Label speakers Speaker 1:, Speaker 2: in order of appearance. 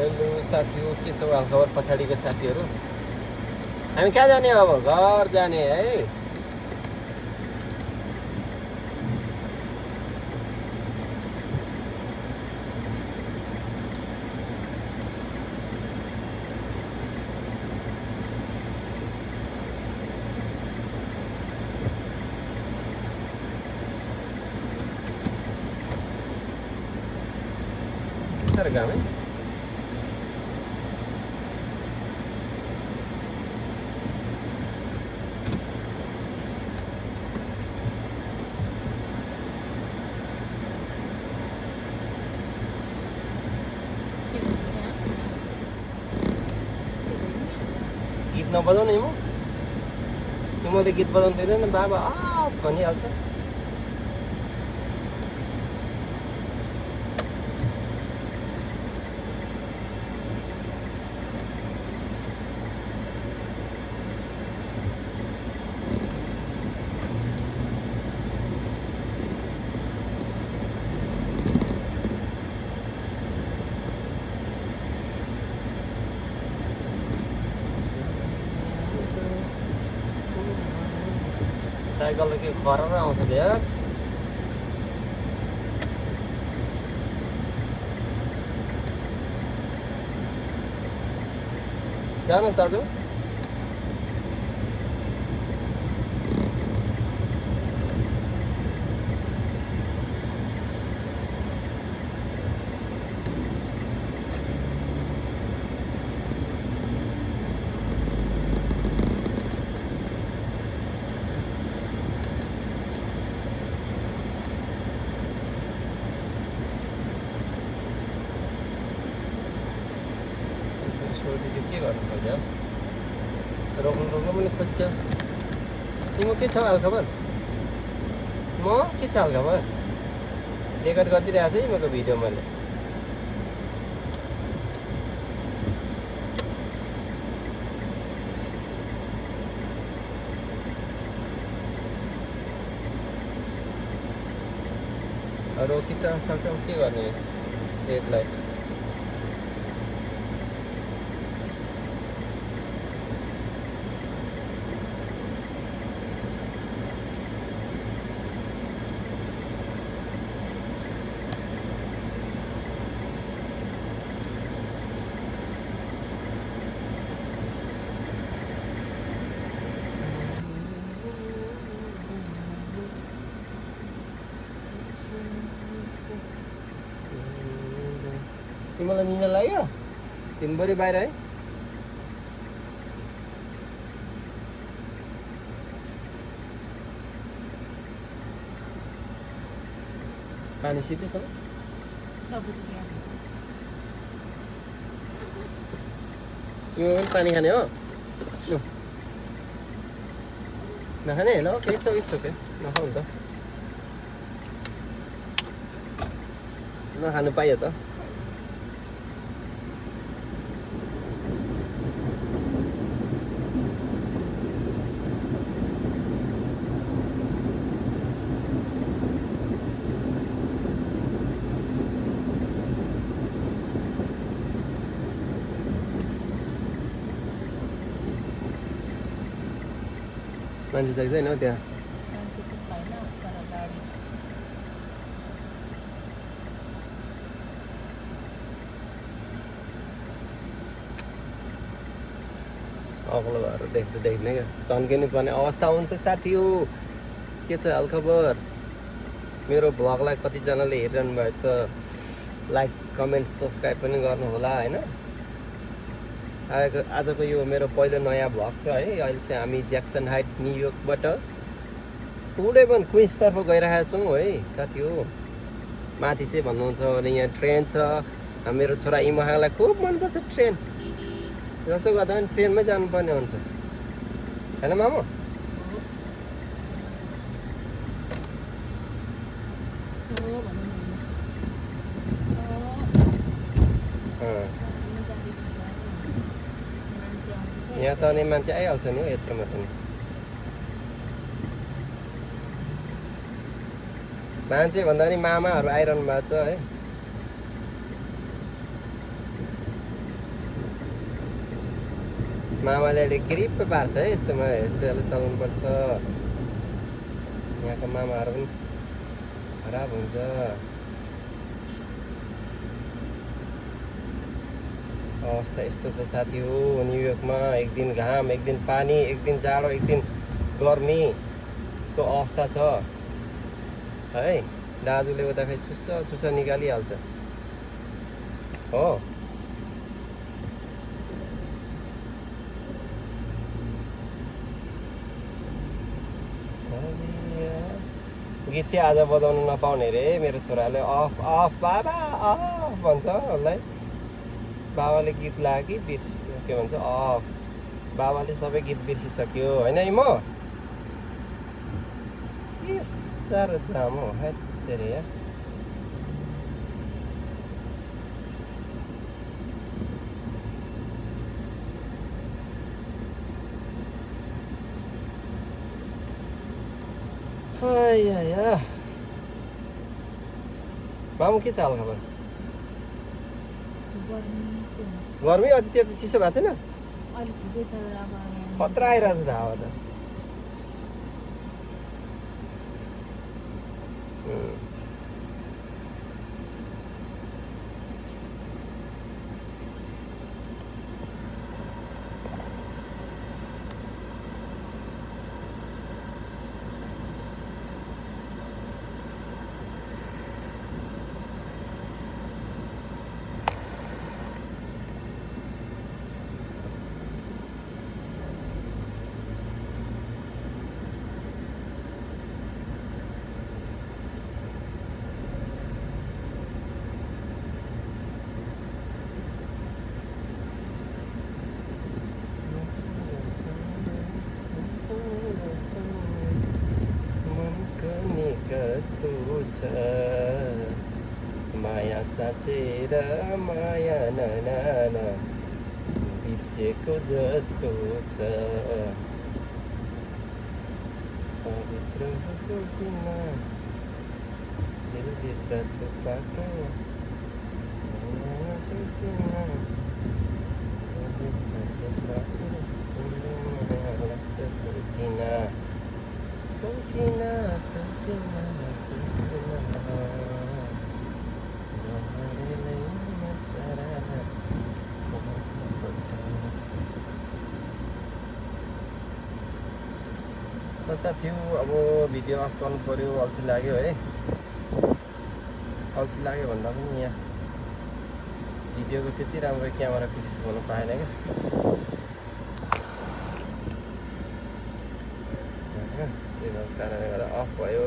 Speaker 1: Hello साथीहरू, के छ हालखबर पछाडिको साथीहरू? हामी कहाँ जाने अब? घर जाने है। साह्रो घाम है। गीत नबजाउने म त गीत बजाउनु दिँदैन, बाबा भनिहाल्छ। साइकल के खरेर आउँछ यार। जानुहोस् दाजु। छोरीले के गर्नु पर्यो? रोक्नु पनि खोज्छ। तिम्रो के छ हालखबर? म के छ हालखबर? रेकर्ड गरिदिइरहेको छु है मेरो भिडियो मैले। रोकी त सक्यौँ, के गर्ने रेड लाइट। तिमीलाई निना लाग्यो? दिनभरि बाहिर है? पानी सिधै छ? तिमी पनि पानी खाने हो? नखाने? ल ओके, इट्स ओके, नखाऊ नि त। नखानु पाइयो त। मान्छे देख्दैन हौ त्यहाँ। अग्लो भएर देख्ने क्या, तन्किनु पर्ने अवस्था हुन्छ साथी हो। के छ हालखबर? मेरो भ्लगलाई कतिजनाले हेरिरहनु भएको छ? लाइक कमेन्ट सब्सक्राइब पनि गर्नु होला होइन। आजको यो मेरो पहिलो नयाँ भ्लग छ है। अहिले चाहिँ हामी ज्याक्सन हाइट न्युयोर्कबाट वुडेन क्विन्सतर्फ गइरहेका छौँ है साथी हो। माथि चाहिँ भन्नुहुन्छ भने यहाँ ट्रेन छ। मेरो छोरा इमहालाई खुब मनपर्छ ट्रेन। जसो गर्दा पनि ट्रेनमै जानुपर्ने हुन्छ होइन मामु? यहाँ त अनि मान्छे आइहाल्छ नि हौ यत्रोमा त नि। मान्छे भन्दा पनि मामाहरू आइरहनु भएको छ है। मामाले अहिले किरिप्प पार्छ है यस्तोमा यस्तो चलाउनुपर्छ। यहाँको मामाहरू पनि खराब हुन्छ। अवस्था यस्तो छ साथी हो न्युयोर्कमा। एक दिन घाम, एक दिन पानी, एक दिन जाडो, एक दिन गर्मीको अवस्था छ है। दाजुले उताखेरि चुस्स निकालिहाल्छ हो। गीत चाहिँ आज बजाउनु नपाउने रे मेरो छोराले। अफ अफ बाबा अफ भन्छ उसलाई। बाबाले गीत लाग्यो कि के भन्छ अफ। बाबाले सबै गीत बिर्सिसक्यो होइन म के साह्रो जाम हो हेत्तेरी यार। मामु के छ हाल खबर? गर्मी अझै त्यो त चिसो भएको छैन? खतरा आइरहेको छ हावा त। कस्तो छ माया साँचेर माया ननान बिर्सेको जस्तो छ। पवित्र सुटिमा दिलभित्र छुपाएको माया सुटिमा दिलभित्र छुपाएको तिम्रो माया लाग्छ सुटिना सुटिना सुटिना सुटिना साथी अब भिडियो अफ गर्नु पर्यो। अल्छी लाग्यो है। अल्छी लाग्यो भन्दा पनि यहाँ भिडियोको त्यति राम्रो क्यामेरा फिक्स हुनु पाएन क्या। त्यही भएर कारणले गर्दा अफ भयो।